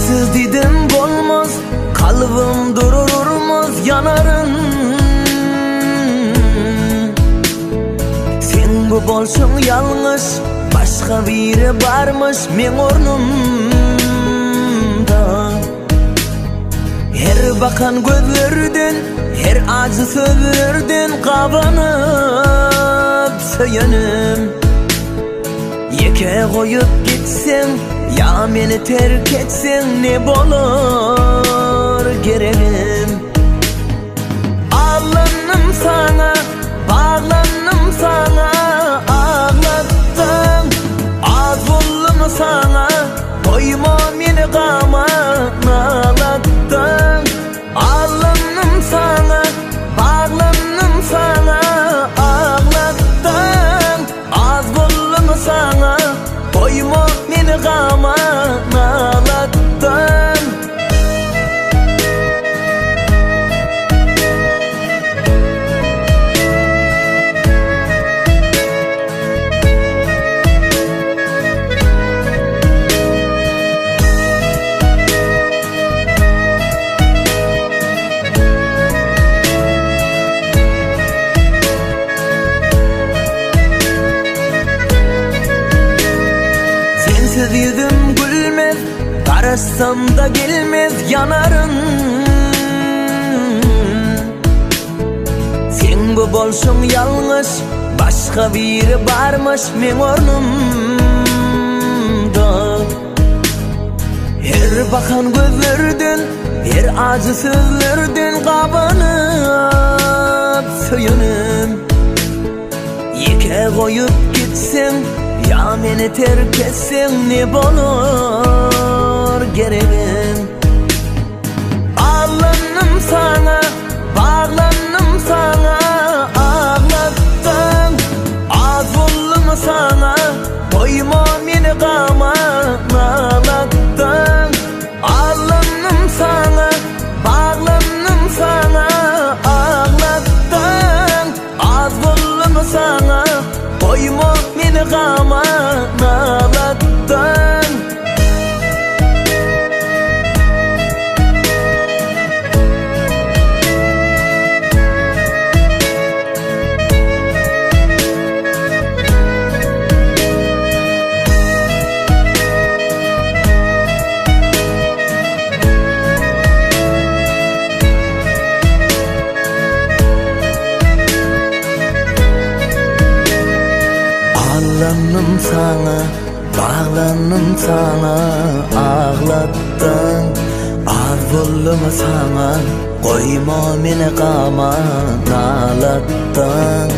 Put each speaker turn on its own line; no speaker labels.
Sensiz didim bolmaz, kalbim durur urmaz yanarım. Sen bu bolşuň ýalňyş, başga biri barmyş meň ornumda. Her bakan gözlerden, her acı sözlerden gabanyp söýenim. Ýeke goýup gitseň, ýa meni terk etseň ne bolar geregim? Aglannym saňa, baglannym saňa, aglatdyň. Az boldumy saňa, goýma meni gama, nalatdyň. Aglannym saňa, baglannym saňa, aglatdyň. Az boldumy saňa, goýma meni gama, nalatdyň. Sensiz ýüzüm gülmez, garaşsam da gelmez ýanaryn. Seň bu bolşuň ýalňyş, başga biri barmyş meň ornumda. Her bakan gözlerden, her ajy sözlerden gabanyp söýenim. Ýeke goýup gitseň, ýa meni terk etseň ne bolar geregim? Aglannym saňa, baglannym saňa, aglatdyň. Az boldumy saňa, goýma meni gama, nalatdyň. Aglannym saňa, baglannym saňa, aglatdyň. Az boldumy saňa, goýma meni gama, nalatdyň. Allannym saňa, baglannym saňa, aglatdyň. Az boldumy saňa, goýma meni gama, nalatdyň.